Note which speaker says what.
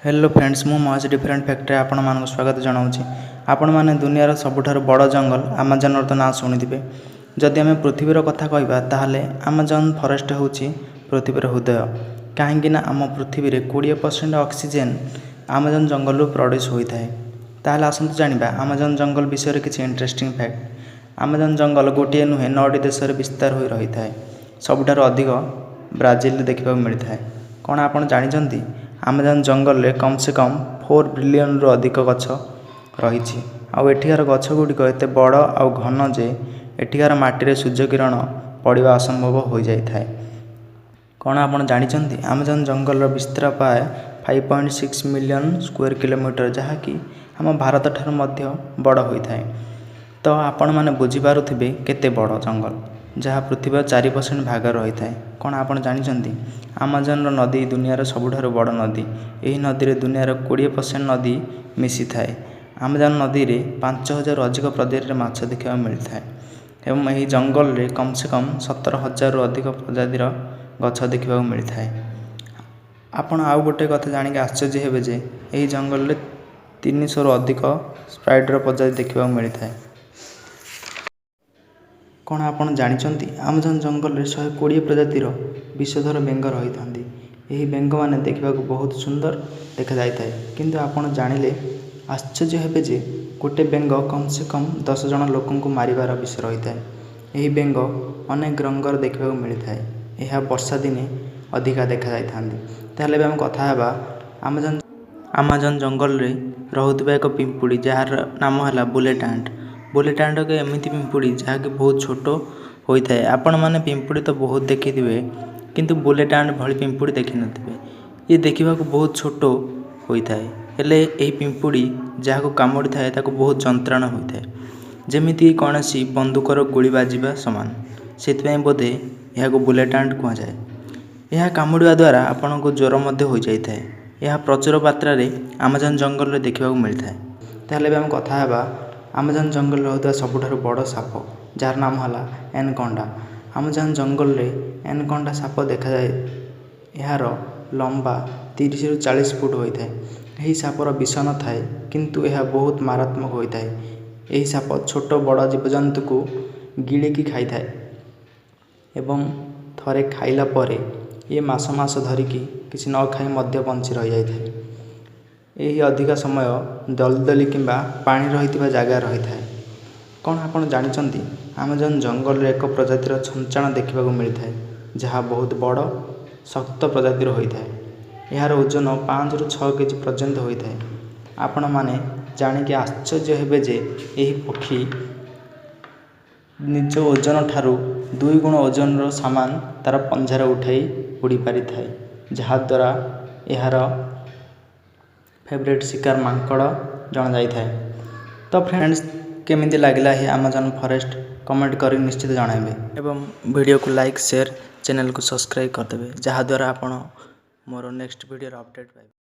Speaker 1: Hello friends, ମୁଁ Mahesh, different ଫ୍ୟାକ୍ଟରେ ଆପଣମାନଙ୍କୁ ସ୍ୱାଗତ ଜଣାଉଛି। ଆପଣମାନେ ଦୁନିଆର ସବୁଠାରୁ ବଡ଼ ଜଙ୍ଗଲ ଆମାଜନର ତ ନାଁ ଶୁଣିଥିବେ। ଯଦି ଆମେ ପୃଥିବୀର କଥା କହିବା, ତାହେଲେ ଆମାଜନ ଫରେଷ୍ଟ ହେଉଛି ପୃଥିବୀର ହୃଦୟ। କାହିଁକିନା ଆମ ପୃଥିବୀରେ 20% ଅକ୍ସିଜେନ୍ ଆମାଜନ ଜଙ୍ଗଲରୁ ପ୍ରଡ୍ୟୁସ୍ ହୋଇଥାଏ। ତାହେଲେ ଆସନ୍ତୁ ଜାଣିବା ଆମାଜନ ଜଙ୍ଗଲ ବିଷୟରେ କିଛି ଇଣ୍ଟରେଷ୍ଟିଂ ଫ୍ୟାକ୍ଟ। ଆମାଜନ ଜଙ୍ଗଲ ଗୋଟିଏ ନୁହେଁ, ନଅଟି ଦେଶରେ ବିସ୍ତାର ହୋଇ ରହିଥାଏ। ସବୁଠାରୁ ଅଧିକ ବ୍ରାଜିଲରେ ଦେଖିବାକୁ ମିଳିଥାଏ। କ'ଣ ଆପଣ ଜାଣିଛନ୍ତି, ଆମାଜନ ଜଙ୍ଗଲରେ କମ୍ ସେ କମ୍ 4 ବିଲିୟନରୁ ଅଧିକ ଗଛ ରହିଛି? ଆଉ ଏଠିକାର ଗଛ ଗୁଡ଼ିକ ଏତେ ବଡ଼ ଆଉ ଘନ ଯେ ଏଠିକାର ମାଟିରେ ସୂର୍ଯ୍ୟକିରଣ ପଡ଼ିବା ଅସମ୍ଭବ ହୋଇଯାଇଥାଏ। କ'ଣ ଆପଣ ଜାଣିଛନ୍ତି, ଆମାଜନ ଜଙ୍ଗଲର ବିସ୍ତାର ପ୍ରାୟ 5.6 million square kilometre, ଯାହାକି ଆମ ଭାରତଠାରୁ ମଧ୍ୟ ବଡ଼ ହୋଇଥାଏ? ତ ଆପଣମାନେ ବୁଝିପାରୁଥିବେ କେତେ ବଡ଼ ଜଙ୍ଗଲ, ଯାହା ପୃଥିବୀର 4% ଭାଗ ରହିଥାଏ। କ'ଣ ଆପଣ ଜାଣିଛନ୍ତି, ଆମାଜନର ନଦୀ ଦୁନିଆର ସବୁଠାରୁ ବଡ଼ ନଦୀ? ଏହି ନଦୀରେ ଦୁନିଆର 20% ନଦୀ ମିଶିଥାଏ। ଆମାଜନ ନଦୀରେ 5000ରୁ ଅଧିକ ପ୍ରଜାତିର ମାଛ ଦେଖିବାକୁ ମିଳିଥାଏ ଏବଂ ଏହି ଜଙ୍ଗଲରେ କମ୍ ସେ କମ୍ 17,000ରୁ ଅଧିକ ପ୍ରଜାତିର ଗଛ ଦେଖିବାକୁ ମିଳିଥାଏ। ଆପଣ ଆଉ ଗୋଟେ କଥା ଜାଣିକି ଆଶ୍ଚର୍ଯ୍ୟ ହେବେ ଯେ ଏହି ଜଙ୍ଗଲରେ 300ରୁ ଅଧିକ ସ୍ପାଇଡ଼ର ପ୍ରଜାତି ଦେଖିବାକୁ ମିଳିଥାଏ। କ'ଣ ଆପଣ ଜାଣିଛନ୍ତି, ଆମାଜନ ଜଙ୍ଗଲରେ 120 ପ୍ରଜାତିର ବିଷଧର ବେଙ୍ଗ ରହିଥାନ୍ତି? ଏହି ବେଙ୍ଗମାନେ ଦେଖିବାକୁ ବହୁତ ସୁନ୍ଦର ଦେଖାଯାଇଥାଏ, କିନ୍ତୁ ଆପଣ ଜାଣିଲେ ଆଶ୍ଚର୍ଯ୍ୟ ହେବେ ଯେ ଗୋଟେ ବେଙ୍ଗ କମ୍ ସେ କମ୍ 10 ଜଣ ଲୋକଙ୍କୁ ମାରିବାର ବିଷ ରହିଥାଏ। ଏହି ବେଙ୍ଗ ଅନେକ ରଙ୍ଗର ଦେଖିବାକୁ ମିଳିଥାଏ। ଏହା ବର୍ଷା ଦିନେ ଅଧିକା ଦେଖାଯାଇଥାନ୍ତି। ତାହେଲେ ଏବେ ଆମେ କଥା ହେବା ଆମାଜନ ଜଙ୍ଗଲରେ ରହୁଥିବା ଏକ ପିମ୍ପୁଡ଼ି, ଯାହାର ନାମ ହେଲା ବୁଲେଟ୍ ଆଣ୍ଟ। ବୁଲେଟ୍ ଆଣ୍ଟ ଏକ ଏମିତି ପିମ୍ପୁଡ଼ି ଯାହାକି ବହୁତ ଛୋଟ ହୋଇଥାଏ। ଆପଣମାନେ ପିମ୍ପୁଡ଼ି ତ ବହୁତ ଦେଖିଥିବେ, କିନ୍ତୁ ବୁଲେଟ୍ ଆଣ୍ଟ ଭଳି ପିମ୍ପୁଡ଼ି ଦେଖିନଥିବେ। ଇଏ ଦେଖିବାକୁ ବହୁତ ଛୋଟ ହୋଇଥାଏ, ହେଲେ ଏହି ପିମ୍ପୁଡ଼ି ଯାହାକୁ କାମୁଡ଼ିଥାଏ, ତାକୁ ବହୁତ ଯନ୍ତ୍ରଣା ହୋଇଥାଏ, ଯେମିତି କୌଣସି ବନ୍ଧୁକର ଗୁଳି ବାଜିବା ସମାନ। ସେଥିପାଇଁ ବୋଧେ ଏହାକୁ ବୁଲେଟ୍ ଆଣ୍ଟ କୁହାଯାଏ। ଏହା କାମୁଡ଼ିବା ଦ୍ୱାରା ଆପଣଙ୍କୁ ଜ୍ୱର ମଧ୍ୟ ହୋଇଯାଇଥାଏ। ଏହା ପ୍ରଚୁର ମାତ୍ରାରେ ଆମାଜନ ଜଙ୍ଗଲରେ ଦେଖିବାକୁ ମିଳିଥାଏ। ତାହେଲେ ଏବେ ଆମେ କଥା ହେବା ଆମାଜନ ଜଙ୍ଗଲରେ ରହୁଥିବା ସବୁଠାରୁ ବଡ଼ ସାପ, ଯାହାର ନାମ ହେଲା ଏନକଣ୍ଡା। ଆମାଜନ ଜଙ୍ଗଲରେ ଏନକଣ୍ଡା ସାପ ଦେଖାଯାଏ। ଏହାର ଲମ୍ବା 30ରୁ 40 ଫୁଟ ହୋଇଥାଏ। ଏହି ସାପର ବିଷ ନଥାଏ, କିନ୍ତୁ ଏହା ବହୁତ ମାରାତ୍ମକ ହୋଇଥାଏ। ଏହି ସାପ ଛୋଟ ବଡ଼ ଜୀବଜନ୍ତୁକୁ ଗିଳିକି ଖାଇଥାଏ ଏବଂ ଥରେ ଖାଇଲା ପରେ ଇଏ ମାସ ମାସ ଧରିକି କିଛି ନ ଖାଇ ମଧ୍ୟ ବଞ୍ଚି ରହିଯାଇଥାଏ। ଏହି ଅଧିକ ସମୟ ଦଲଦଲି କିମ୍ବା ପାଣି ରହିଥିବା ଜାଗାରେ ରହିଥାଏ। କ'ଣ ଆପଣ ଜାଣିଛନ୍ତି, ଆମାଜନ ଜଙ୍ଗଲରେ ଏକ ପ୍ରଜାତିର ଛଞ୍ଚାଣ ଦେଖିବାକୁ ମିଳିଥାଏ, ଯାହା ବହୁତ ବଡ଼, ଶକ୍ତ ପ୍ରଜାତିର ହୋଇଥାଏ? ଏହାର ଓଜନ 5ରୁ 6 କେଜି ପର୍ଯ୍ୟନ୍ତ ହୋଇଥାଏ। ଆପଣମାନେ ଜାଣିକି ଆଶ୍ଚର୍ଯ୍ୟ ହେବେ ଯେ ଏହି ପକ୍ଷୀ ନିଜ ଓଜନ ଠାରୁ ଦୁଇ ଗୁଣ ଓଜନର ସାମାନ ତା'ର ପଞ୍ଝାରେ ଉଠାଇ ଉଡ଼ି ପାରିଥାଏ, ଯାହାଦ୍ୱାରା ଏହାର ଫେଭରେଟ୍ ଶିକାର ମାଙ୍କଡ଼ ଜଣାଯାଇଥାଏ। ତ ଫ୍ରେଣ୍ଡସ୍, କେମିତି ଲାଗିଲା ଏହି ଆମାଜନ ଫରେଷ୍ଟ, କମେଣ୍ଟ କରି ନିଶ୍ଚିତ ଜଣାଇବେ ଏବଂ ଭିଡ଼ିଓକୁ ଲାଇକ୍, ସେୟାର, ଚ୍ୟାନେଲକୁ ସବସ୍କ୍ରାଇବ୍ କରିଦେବେ, ଯାହାଦ୍ୱାରା ଆପଣ ମୋର ନେକ୍ସଟ ଭିଡ଼ିଓର ଅପଡ଼େଟ୍ ପାଇବେ।